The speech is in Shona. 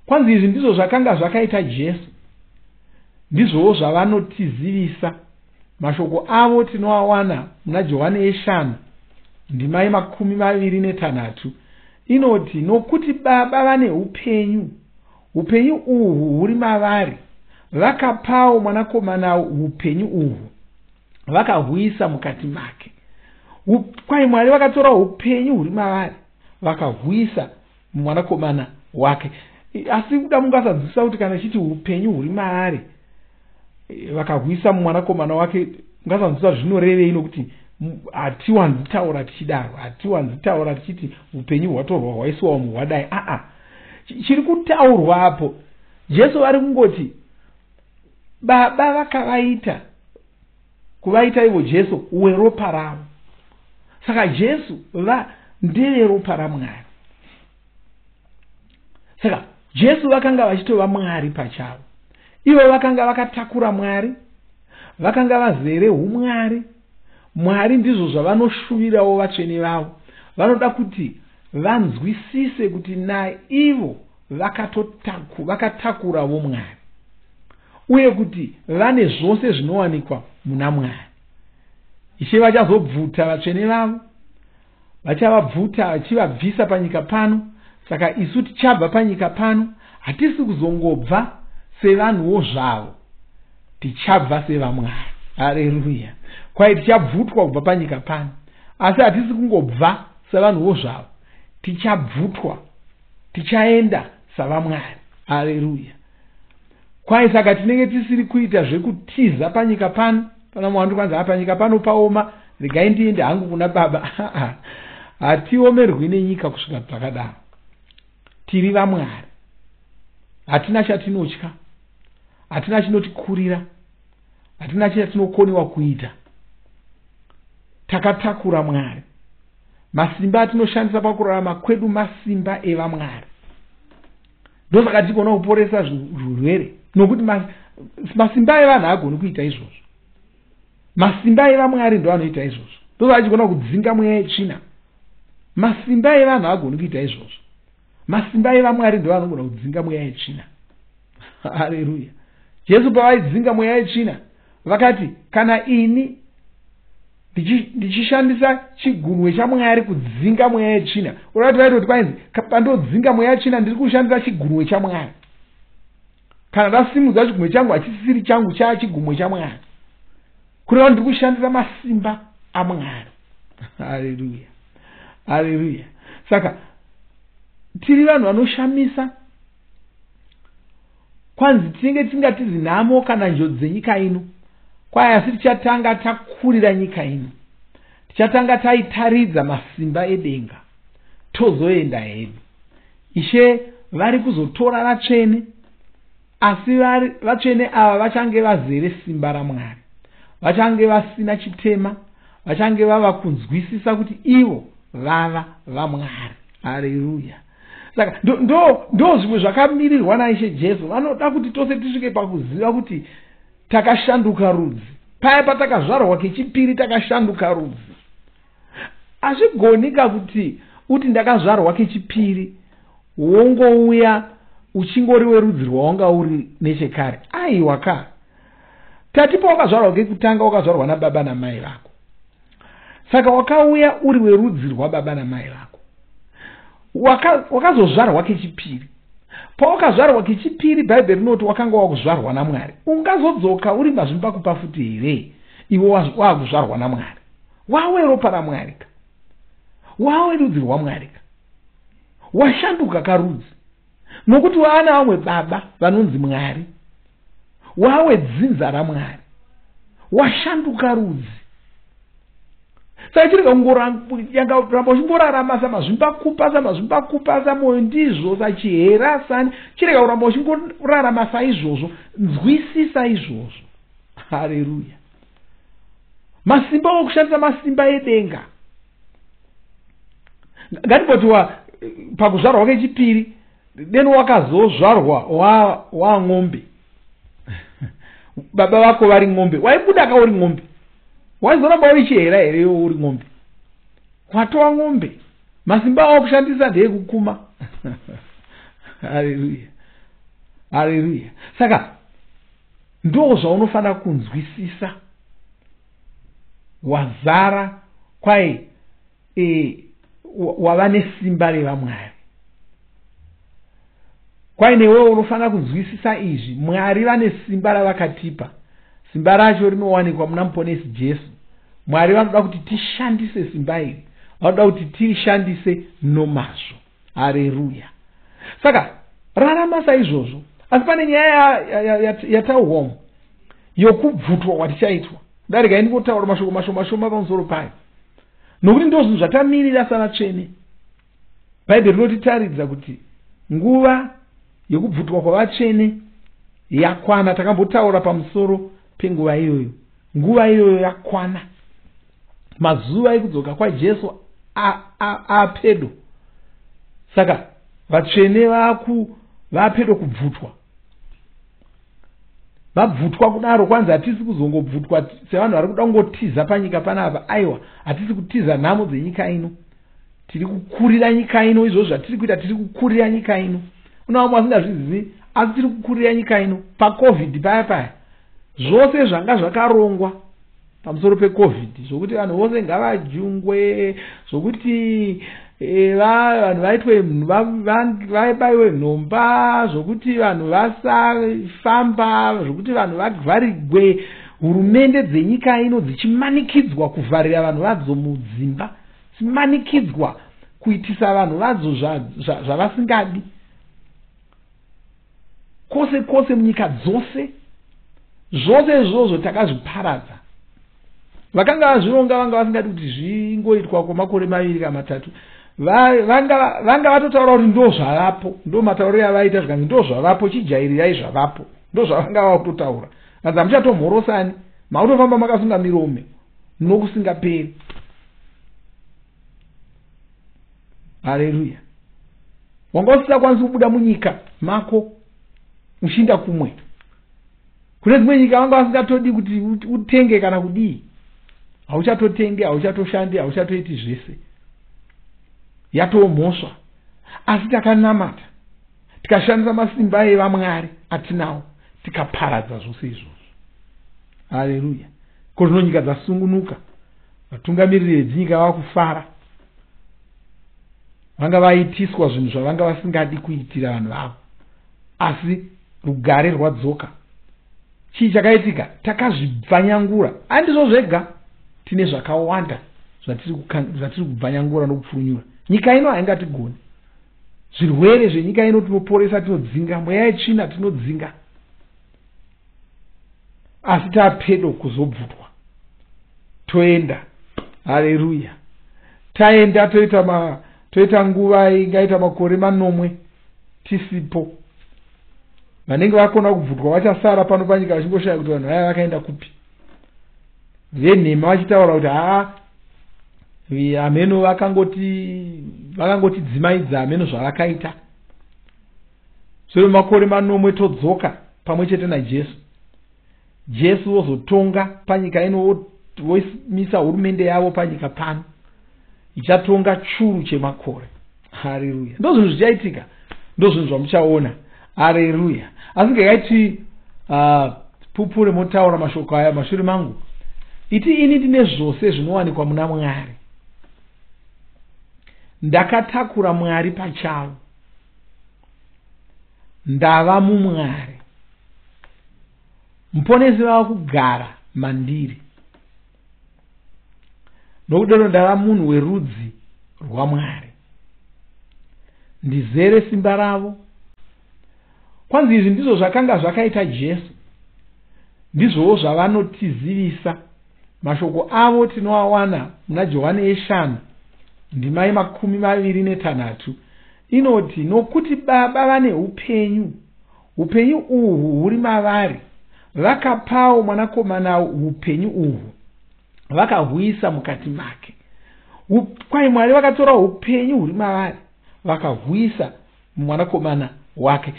Kwanzi izvi ndizvo zvakanga zvakaita Jesu. Ndizvowo zvavanotizivisa. Mashoko avo tinoawana muna Johani yeshanu ndima yemakumi maviri netanhatu inoti, nokuti Baba vane upenyu, upenyu uhwu huri mavari, vakapawo Mwanakomana upenyu uhwu, vakahuisa mukati make. Kwai Mwari vakatora upenyu huri mavari vakahuisa mumwanakomana wake. Asi kuda mungasanzwisisa kuti kana ichiti upenyu huri maari vakahuisa mumwanakomana wake, mungasanzwisisa zvinorevei, nokuti hatiwanzitaura tichidaro, hatiwanzitaura tichiti upenyu hwatorwa hwaisiwa umu hwadai. Aa, chiri kutaurwa apo, Jesu vari kungoti Baba vakavaita kuvaita ivo Jesu weropa ravo. Saka Jesu ndeveropa raMwari. Saka Jesu vakanga vachitova Mwari pachavo. Ivo vakanga vakatakura Mwari, vakanga vazere umwari. Mwari ndizvo zvavanoshuvirawo vatsvene vavo. Vanoda kuti vanzwisise kuti naivo vakatakurawo Mwari, uye kuti vane zvose zvinowanikwa muna Mwari. Ishe vachazobvuta vatsvene vavo, vachavabvuta vachivabvisa panyika pano. Saka isu tichabva panyika pano, hatisi kuzongobva sevanhuwo zvavo, tichabva sevamwari. Hareruya! Kwai tichabvutwa kubva panyika pano, asi hatisi kungobva sevanhuwo zvavo, tichabvutwa, tichaenda savamwari. Hareruya! Kwai saka tinenge tisiri kuita zvekutiza panyika pano. Pana mwandu kwanzi panyika pano paoma, regai ndiende hangu kuna Baba. Hatiomerwi nenyika kusvika pakadaro. Tiri vamwari, hatina chatinotya, hatina chinotikurira, hatina chatinokoniwa kuita. Takatakura Mwari. Masimba atinoshandisa pakurarama kwedu masimba evamwari. Ndosaka tichigona kuporesa zvirwere, nokuti masimba evanhu haagoni kuita izvozvo. Masimba evamwari ndo anoita izvozvo. Ndosaka tichigona kudzinga mweya yetsvina. Masimba evanhu haagoni kuita izvozvo. Masimba evamwari ndo anogona kudzinga mweya yetsvina. Hareruya! Jesu pavaidzinga mweya yetsvina vakati, kana ini ndichishandisa chigunwe chaMwari kudzinga mweya yetsvina, urati vaitoti kwainzi pandodzinga mweya yetsvina ndiri kushandisa chigunwe chaMwari. Kana ndasimudza chigunwe changu hachisisiri changu, chaa chigumwe chaMwari, kureva ndiri kushandisa masimba aMwari. Hareruya, hareruya! Saka tiri vanhu vanoshamisa. Kwanzi tinenge tisingatizi nhamo kana njodzi dzenyika ino. Kwai asi tichatanga takurira nyika ino, tichatanga taitaridza masimba edenga, tozoenda hedu. Ishe vari kuzotora vatsvene, asi vatsvene ava vachange vazere simba raMwari, vachange vasina chitema, vachange vava kunzwisisa kuti ivo vava vamwari. Hareruya! Saka ndo zvimwe zvakamirirwa naIshe Jesu. Vanoda kuti tose tisvike pakuziva kuti takashanduka rudzi. Paya patakazvarwa kechipiri takashanduka rudzi. Hazvigonika kuti uti ndakazvarwa kechipiri wongouya uchingori werudzi rwawanga uri nechekare. Aiwa ka, tati pawakazvarwa kekutanga wakazvarwa nababa namai vako, saka wakauya uri werudzi rwababa namai vako. Wakazozvarwa kechipiri. Pawakazvarwa kechipiri, Bhaibheri rinoti wakanga wakuzvarwa naMwari. Ungazodzoka uri mazvimbakupa futi here iwe waakuzvarwa naMwari? Wawe ropa raMwari ka, wawe rudzi rwaMwari ka, washanduka karudzi, nokuti waana vamwe baba vanonzi Mwari, wawe dzinza raMwari, washanduka rudzi. Saka chirega kungoramba uchingorarama samazvimbakupa, samazvimbakupa, samoyo ndizvo, sachihera, sani. Chirega kuramba uchingorarama saizvozvo. Nzwisisa izvozvo. Hareruya! Masimba okushandisa masimba edenga. Ngatimboti pakuzvarwa kechipiri deno wakazozvarwa wang'ombe, baba vako vari ng'ombe, waibuda ka uri ng'ombe, waizoramba uri chihera here iwe uri ng'ombe? Watova ng'ombe, masimba awo kushandisa ndeyekukuma. Haleluya! Hareruya. Saka ndo zvaunofanira kunzwisisa. Wazara kwai wava nesimba revamwari. Kwai newewo unofanira kunzwisisa izvi. Mwari vane simba ravakatipa. Simba racho rinowanikwa muna Muponesi Jesu. Mwari vanoda kuti tishandise simba iri, vanoda kuti tirishandise nomazvo. Hareruya. Saka rarama saizvozvo. Asi pane nyaya yataurwa umu yokubvutwa kwatichaitwa. Daregai ndingotaura mashoko mashoma shoma pamusoro payo, nokuti ndo zvinhu zvatamirira savatsvene. Bhaibheri rinotitaridza kuti nguva yekubvutwa kwavatsvene yakwana. Takambotaura pamusoro penguva iyoyo. Nguva iyoyo yakwana, mazuva ekudzoka kwaJesu apedo. Saka vatsvene vapedo kubvutwa. Vabvutwa kudaro, kwanzi hatisi kuzongobvutwa sevanhu vari kuda kungotiza panyika panapa. Aiwa, hatisi kutiza nhamo dzenyika ino, tiri kukurira nyika ino. Izvozvo zvatiri kuita, tiri kukurira nyika ino. Una vamwe vasingazvizivi, asi tiri kukurira nyika ino. PaCovid paya paya, zvose zvanga zvakarongwa pamusoro peCovid, zvokuti vanhu vose ngavajungwe, zvokuti vanhu vaitwe vabayiwe nhomba, zvokuti vanhu vasafamba, zvokuti vanhu vavharigwe, hurumende dzenyika ino dzichimanikidzwa kuvharira vanhu vadzo mudzimba, dzimanikidzwa kuitisa vanhu vadzo zvavasingadi kwose kwose munyika dzose. Zvose izvozvo takazviparadza. Vakanga vazvironga vanga vasingadi kuti zvingoitwa kwemakore 2 kana 3. Vanga vatotaura kuti ndo zvavapo, ndo matauriro avaita, zvikanzi ndo zvavapo, chijairirai zvavapo. Ndo zvavanga vakutotaura, kanzi hamuchatomhorosani, makutofamba makasunga miromo nokusingaperi. Hareruya. Wanga usisakwanisi kubuda munyika mako uchiinda kumwe. Kune dzimwe nyika vanga vasingatodi kuti utenge kana kudii. Hauchatotenge, hauchatoshandi, hauchatoiti zvese, yatoo mhosva. Asi takanamata, tikashandisa masimba evamwari atinawo, tikaparadza zvose izvozvo. Hareruya. Ko zvino nyika dzasungunuka, vatungamiriri vedzinyika vava kufara. Vanga vaitiswa zvinhu zvavanga vasingadi kuitira vanhu vavo, asi rugare rwadzoka. Chii chakaitika? Takazvibvanyangura. Handizvo zvega, tine zvakawanda zvatiri kubvanyangura nokupfurunyura. Nyika ino haingatigoni. Zvirwere zvenyika ino tinoporesa, tinodzinga mweya yetsvina, tinodzinga. Asi tapedo kuzobvutwa, toenda. Hareruya. Taenda, toita nguva ingaita makore 7 tisipo. Vanenge vakona kubvutwa vachasara pano panyika vachingoshaya kuti vanhu vaya vakaenda kupi. Venhema vachitaura kuti haa, hameno vakangotidzimaidza, hameno zvavakaita. Sure makore 7 todzoka pamwe chete naJesu. Jesu vozotonga panyika ino, voimisa hurumende yavo panyika pano ichatonga churu chemakore. Hareruya. Ndo zvinhu zvichaitika, ndo zvinhu zvamuchaona. Hareruya. Asi ngekaiti pupure motaura mashoko aya mashure mangu. Iti, ini ndine zvose zvinowanikwa muna Mwari. Ndakatakura Mwari pachavo, ndava mumwari. Muponesi vava kugara mandiri, nokudaro ndava munhu werudzi rwaMwari, ndizere simba ravo. Kwanzi izvi ndizvo zvakanga zvakaita Jesu, ndizvowo zvavanotizivisa. Mashoko avo tinoawana muna Johani yeshanu ndima ye26 inoti, nokuti Baba vane upenyu, upenyu uhwu huri mavari, vakapawo Mwanakomana upenyu uhwu, vakahuisa mukati make. Kwai Mwari vakatora upenyu huri mavari, vakahuisa mumwanakomana wake.